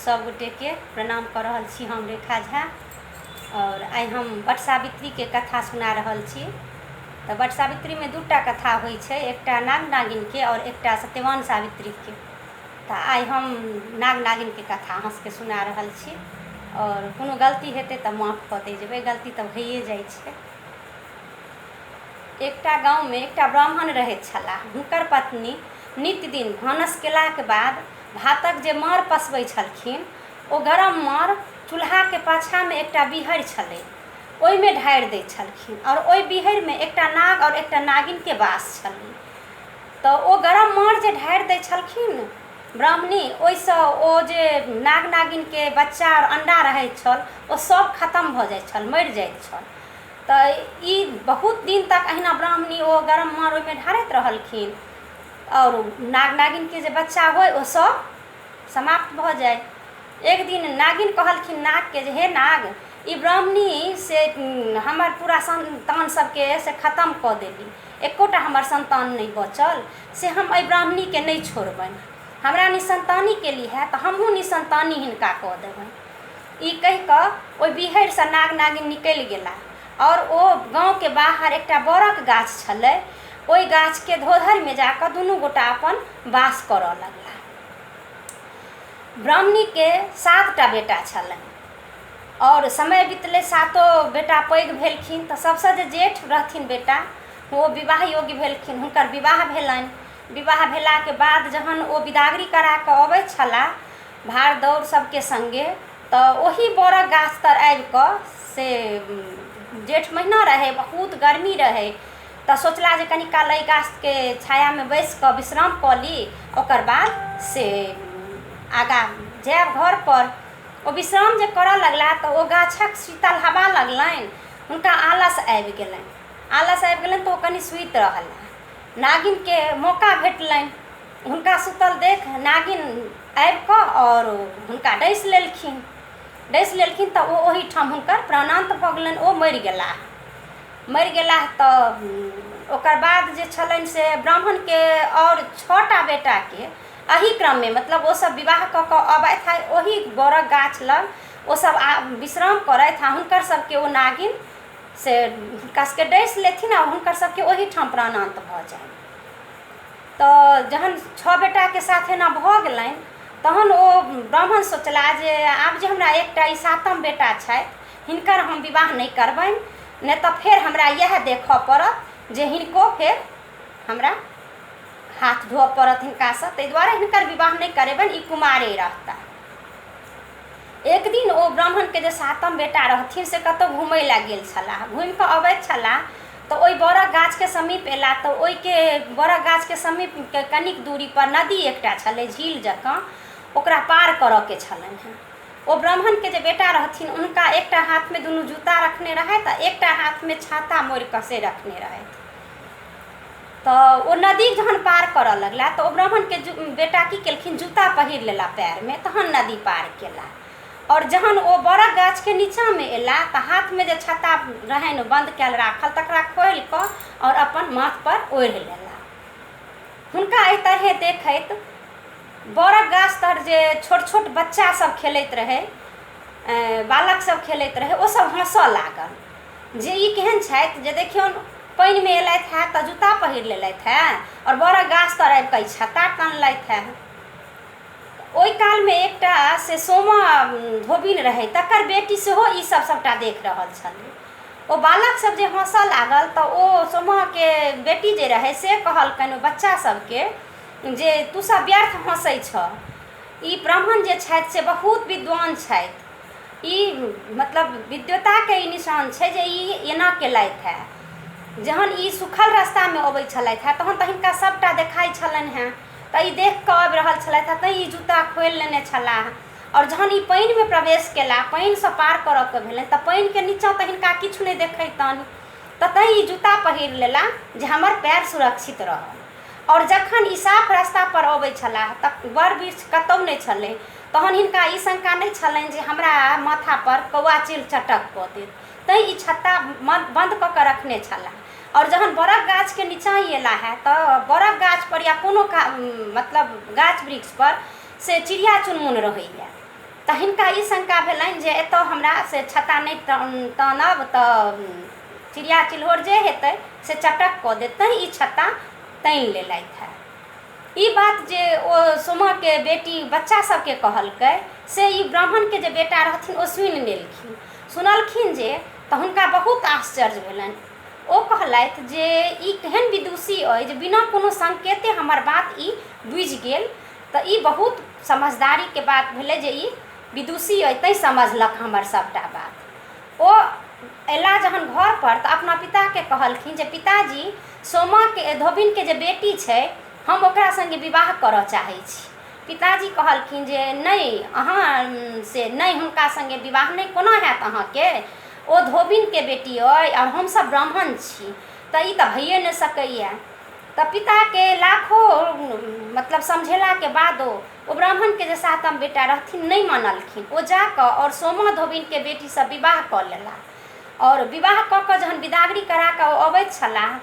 सभगोटेके प्रणाम कऽ रहल छी हम रेखा झा आओर आइ हम वट सावित्रीके कथा सुना रहल छी। तऽ वट सावित्रीमे दू टा कथा होइ छै, एकटा नाग नागिनके आओर एकटा सत्यवान सावित्रीके। तऽ आइ हम नाग नागिनके कथा अहाँ सभके सुना रहल छी आओर कोनो गलती हेतै तऽ माफ कऽ दै जेबै, गलती तऽ भइए जाइ छै। एकटा गाममे एकटा ब्राह्मण रहैत छलाह। हुनकर पत्नी नित्य दिन भानस केलाक बाद भातक जे माँड़ पसबै छलखिन, ओ गरम माँड़ चूल्हाके पाछाँमे एकटा बीहरि छलै, ओहिमे ढारि दैत छलखिन आओर ओहि बीहरिमे एकटा नाग आओर एकटा नागिनके वास छलै। तऽ ओ गरम माँड़ जे ढारि दै छलखिन ब्राह्मणी, ओहिसँ ओ जे नाग नागिनके बच्चा आओर अण्डा रहैत छल, ओ सभ खतम भऽ जाइत छल, मरि जाइत छल। तऽ ई बहुत दिन तक अहिना ब्राह्मणी ओ गरम माँड़ ओहिमे ढारैत रहलखिन आओर नाग नागिनके जे बच्चा होइ, ओ सभ समाप्त भऽ जाइ। एक दिन नागिन कहलखिन नागके जे हे नाग, ई ब्राह्मणी से हमर पूरा सन्तान सबके से खतम कऽ देली, एकोटा हमर सन्तान नहि बचल, से हम एहि ब्राह्मणीके नहि छोड़बनि। हमरा निसन्तानी केली हए तऽ हमहूँ निसन्तानी हिनका कऽ देबनि। ई कहि कऽ ओहि बीहरिसँ नाग नागिन निकलि गेला आओर ओ गाँवके बाहर एकटा बड़क गाछ छलै, ओहि गाछके धोधरिमे जा कऽ दुनू गोटा अपन वास करऽ लगला। ब्राह्मणीके सातटा बेटा छलनि आओर समय बितलै, सातो बेटा पैघ भेलखिन तऽ सभसँ जे जेठ रहथिन बेटा, ओ विवाह योग्य भेलखिन। हुनकर विवाह भेलनि। विवाह भेलाके बाद जहन ओ बिदागरी करा कऽ अबै छलाह भार दौड़ सबके सङ्गे, तऽ ओही बड़क गाछ तर आबि कऽ से जेठ महिना रहै, बहुत गर्मी रहै, तऽ सोचला जे कनि काल एहि गाछके छायामे बैसि कऽ विश्राम कऽ ली, ओकर बाद से आगाँ जायब घरपर। ओ विश्राम जे करऽ लगला तऽ ओ गाछक शीतल हवा लगलनि, हुनका आलस आबि गेलनि। आलस आबि गेलनि तऽ ओ कनि सुति रहला। नागिनके मौका भेटलनि। हुनका सुतल देख नागिन आबि कऽ आओर हुनका डसि लेलखिन। डसि लेलखिन तऽ ओ ओहीठाम हुनकर प्राणान्त भऽ गेलनि, ओ मरि गेलाह। मरि गेलाह तऽ ओकर बाद जे छलनि से ब्राह्मणके आओर छओटा बेटाके एही क्रममे, मतलब ओसभ विवाह कऽ कऽ अबैत आ ओही बड़क गाछ लग ओसभ आ विश्राम करथि आ हुनकर सभके ओ नागिन से हुनका सभके डसि लेथिन आ हुनकर सभके ओहीठाम प्राणान्त भऽ जानि। तऽ जहन छओ बेटाके साथ एना भऽ गेलनि, तहन ओ ब्राह्मण सोचला जे आब जे हमरा एकटा ई सातम बेटा छथि, हिनकर हम विवाह नहि करबनि, नहि तऽ फेर हमरा इएह देखऽ पड़त जे हिनको फेर हमरा हाथ धोअ पड़त हिनकासँ। ताहि दुआरे हिनकर विवाह नहि करेबनि, ई कुमारे रहता। एक दिन ओ ब्राह्मणके जे सातम बेटा रहथिन से कतहु घुमय लए गेल छलाह। घुमि कऽ अबैत छलाह तऽ ओहि बड़क गाछके समीप अयलाह, तऽ ओहिके बड़क गाछके समीपके कनिक दूरीपर नदी एकटा छलै झील जकाँ, ओकरा पार करऽके छलनि हेँ। ओ ब्राह्मणके जे बेटा रहथिन, हुनका एकटा हाथमे दुनू जूता रखने रहथि आ एकटा हाथमे छाता मोड़ि कऽ से रखने रहथि। तऽ ओ नदी जहन पार करऽ लगला तऽ ओ ब्राह्मणके बेटा की केलखिन, जूता पहिर लेला पएरमे, तहन नदी पार केला। आओर जहन ओ बड़क गाछके नीचाँमे एला तऽ हाथमे जे छत्ता रहनि बन्द कयल राखल, तकरा खोलि कऽ आओर अपन माथपर ओढ़ि लेला। हुनका एहि तरहे देखैत बड़क गाछ तर जे छोट छोट बच्चा सब खेलैत रहै, बालक सब खेलैत रहै, ओ सब हँसऽ लागल जे ई केहन छथि जे देखियौन, पानिमे एलथि हेँ तऽ जूता पहिर लेलथि हेँ आओर बड़क गाछ तर आबि कऽ ई छत्ता तनलथि हेँ। ओहि कालमे एकटा से सोमा धोबिन रहै, तकर बेटी सेहो ई सब सभटा देख रहल छलै। ओ बालक सब जे हँसऽ लागल तऽ ओ सोमाके बेटी जे रहै से कहलकनि ओहि बच्चा सबके जे तू सब व्यर्थ हँसै छह, ई ब्राह्मण जे छथि से बहुत विद्वान छथि, ई मतलब विद्वताके ई निशान छै जे ई एना केलथि हेँ। जहन ई सूखल रास्तामे अबै छलथि हेँ तहन तऽ हिनका सभटा देखाइ छलनि हेँ, तऽ ई देखि कऽ आबि रहल छलथि हेँ, तैँ ई जूता खोलि लेने छलाह। आओर जहन ई पानिमे प्रवेश केलाह, पानिसँ पार करयके भेलनि, तऽ पानिके नीचाँ तऽ हिनका किछु नहि देखेतनि, तऽ तैँ ई जूता पहिर लेलाह जे हमर पएर सुरक्षित रहत। आओर जखन ई साफ रास्तापर अबै छलाह तऽ बर वृक्ष कतहु नहि छलै, तहन हिनका ई शङ्का नहि छलनि जे हमरा माथापर कौआ चील चटक कऽ देत, तैँ ई छत्ता बन्द कऽ कऽ रखने छलाह। आओर जहन बड़क गाछके नीचाँ ई अयलाह हे तऽ बड़क गाछपर या कोनो मतलब गाछ वृक्षपर से चिड़िया चुनमुन रहैए। तऽ हिनका ई शङ्का भेलनि जे एतय हमरा से छत्ता नहि तानब तऽ चिड़िया चिल्होर जे हेतै से चटक कऽ देत, तैँ ई छत्ता तानि लेलथि हेँ। ई बात जे ओ सोमाके बेटी बच्चा सभके कहलकै से ई ब्राह्मणके जे बेटा रहथिन ओ सुनि लेलखिन। सुनलखिन जे तऽ हुनका बहुत आश्चर्य भेलनि। ओ कहलथि जे ई केहन विदुषी अइ जे बिना कोनो संकेते हमर बात ई बुझि गेल, तऽ ई बहुत समझदारीके बात भेलै जे ई विदुषी अइ तैँ समझलक हमर सभटा बात। ओ अयला जहन घरपर तऽ अपना पिताके कहलखिन जे पिताजी, सोमाके धोबिनके जे बेटी छै हम ओकरा सङ्गे विवाह करऽ चाहै छी। पिताजी कहलखिन जे नहि, अहाँ से नहि, हुनका सङ्गे विवाह नहि कोना हैत अहाँके, ओ धोबिनके बेटी अइ आओर हमसभ ब्राह्मण छी, तऽ ई तऽ भइए नहि सकैए। तऽ पिताके लाखो मतलब समझेलाके बादो ओ ब्राह्मणके जे सातम बेटा रहथिन नहि मानलखिन। ओ जा कऽ आओर सोमा धोबिनके बेटीसँ विवाह कऽ लेलाह आओर विवाह कऽ कऽ जहन विदागरी करा कऽ ओ अबैत छलाह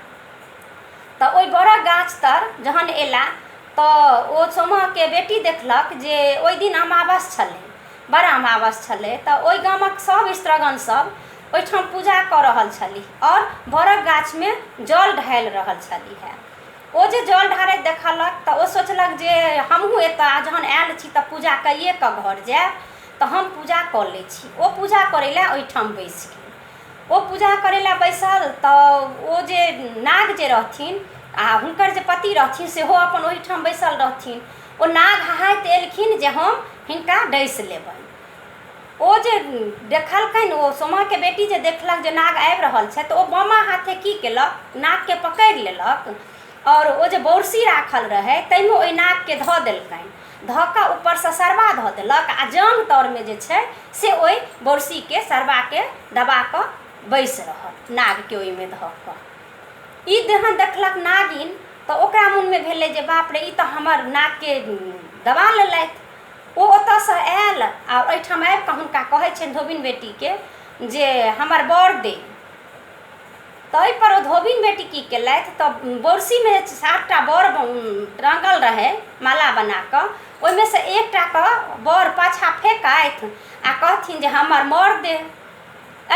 तऽ ओहि बड़क गाछ तर जहन अयला तऽ ओ सोमाके बेटी देखलक जे ओहि दिन अमावस छलै, बड़ अमावस छलै, तऽ ओहि गामक सभ स्त्रीगणसभ ओहिठाम पूजा कऽ रहल छलीह आओर बड़क गाछमे जल ढारि रहल छलीह। ओ जे जल ढारैत देखलक तऽ ओ सोचलक जे हमहूँ एतऽ जहन आयल छी तऽ पूजा कैए कऽ घर जायब, तऽ हम पूजा कऽ लै छी। ओ पूजा करै लए ओहिठाम बैसि गेल। ओ पूजा करै लए बैसल तऽ ओ जे नाग जे रहथिन आ हुनकर जे पति रहथिन सेहो अपन ओहिठाम बैसल रहथिन। ओ नाग हहाइत एलखिन जे हम हिनका डसि लेबनि। ओ जे देखलकनि, ओ सोमाके बेटी जे देखलक जे नाग आबि रहल छथि, तऽ ओ बामा हाथे की केलक, नागके पकड़ि लेलक आओर ओ जे बौरसी राखल रहै ताहिमे ओहि नागके धऽ देलकनि। धऽ कऽ ऊपरसँ सरबा धऽ देलक आ जाँघ तरमे जे छै से ओहि बौरसीके सरबाके दबा कऽ बैसि रहल नागके ओहिमे धऽ कऽ। ई जहन देखलक नागिन तऽ ओकरा मोनमे भेलै जे बाप रे, ई तऽ हमर नागके दबा लेलथि। ओ ओतयसँ आयल आ एहिठाम आबि कऽ हुनका कहै छनि धोबिन बेटीके जे हमर वर दे। ताहिपर ओ धोबिन बेटी की केलथि तऽ बोरसीमे 7टा बर टाँगल रहै माला बना कऽ, ओहिमे सँ एकटाके बर पाछाँ फेकथि आ कहथिन जे हमर मर दे।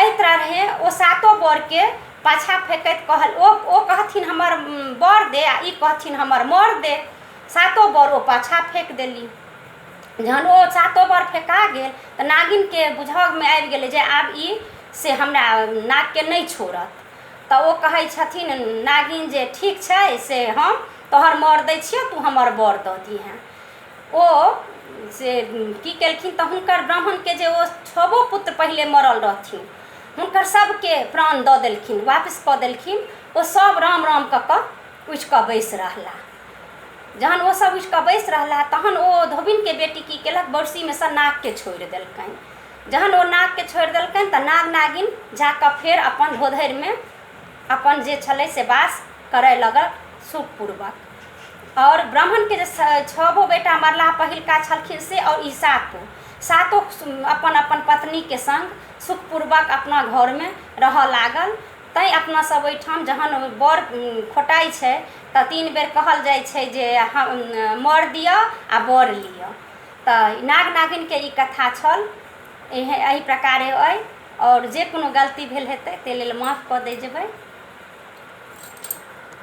एहि तरहे ओ सातो बरके पाछाँ फेकैत कहल, ओ कहथिन हमर बर दे आ ई कहथिन हमर मर दे। सातो बर ओ पाछाँ फेक देली। जहन ओ सातो बर फेका गेल तऽ नागिनके बुझऽमे आबि गेलै जे आब ई से हमरा नागके नहि छोड़त। तऽ ओ कहै छथिन नागिन जे ठीक छै, से हम तोहर मर दै छियौ, तू हमर बर दऽ दिहेँ। ओ से की केलखिन तऽ हुनकर ब्राह्मणके जे ओ छबो पुत्र पहिले मरल रहथिन हुनकर सभके प्राण दऽ देलखिन, वापस कऽ देलखिन। ओ सभ राम राम कऽ कऽ उठि कऽ बैसि रहला। जहन ओ सब उठि कऽ बैसि रहला तहन ओ धोबिनके बेटी की केलक, बरसीमे सँ नागके छोड़ि देलकनि। जहन ओ नागके छोड़ि देलकनि तऽ नाग नागिन जाकऽ फेर अपन धोधरिमे अपन जे छलै से वास करय लगल सुखपूर्वक। आओर ब्राह्मणके जे छबो बेटा मरलाह पहिलका छलखिन से आओर ई सातो सातो अपन अपन पत्नीके सङ्ग सुखपूर्वक अपना घरमे रहऽ लागल। तैँ अपना सब ओहिठाम जहन बर खोटाइ छै तऽ 3 बेर कहल जाइ छै जे हम मर दिअ आ बर लिअ। तऽ नाग नागिनके ई कथा छल, एहि प्रकारे अइ। आओर जे कोनो गलती भेल हेतै ताहि लेल माफ कऽ दै जेबै।